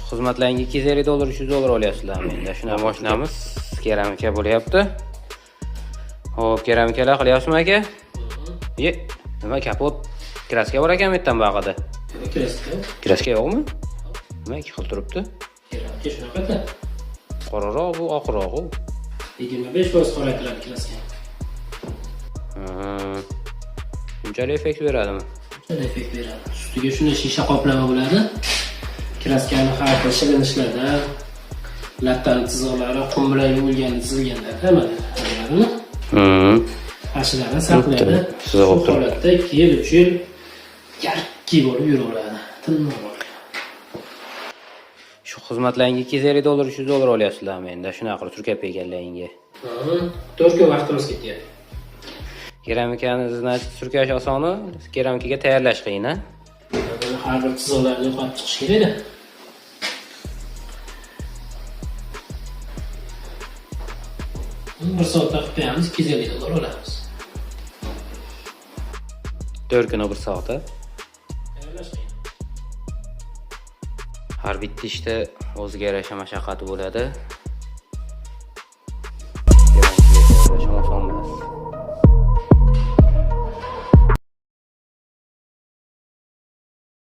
Xizmatlaringga 250 dollar, 300 dollar olyapsizlarmi endi? Shunaqa mashinamiz keramika bo'lyapti. Xo'p, keramikalar qilyapsizmi aka? Ye, nima kapot kraska bor ekan bu yerdan bag'ida. Kraska. Kraska yo'qmi? Nima ikki xil turibdi? Keramika shunaqada. Qoraroq bu, oqroq u. 25% qoraytiradi kraska. Shunchalik effekt beradimi? Shunchalik effekt beradi. Ustiga shunday shisha qoplama bo'ladi. Kraskani har xil shilinishlarda, lattani chiziqlari, qum bilan yuvilganda chizilganda hammada bo'ladimi? Mana saqlaydi. Shu holatda 2 yil, 3 yil yarkki bo'lib yuraveradi. Tinmay bo'ladi. Shu xizmatlaringga 250 dollar, 300 dollar olyapsizlarmi endi? Shunaqa qilib surkab berganlaringga. 4 kun vaqtimiz ketyapti. Keramikani значит surkash osoni, keramikaga tayyorlash qiyin, a? Buni har bir chiziqlarni yo'qotib chiqish kerak-da. Bir soatda qilib qo'yamiz, 250 dollar olamiz. 4 kuni 1 soat. Tayyorlash qiyin. Har bitta ishda o'ziga yarasha mashaqqati bo'ladi.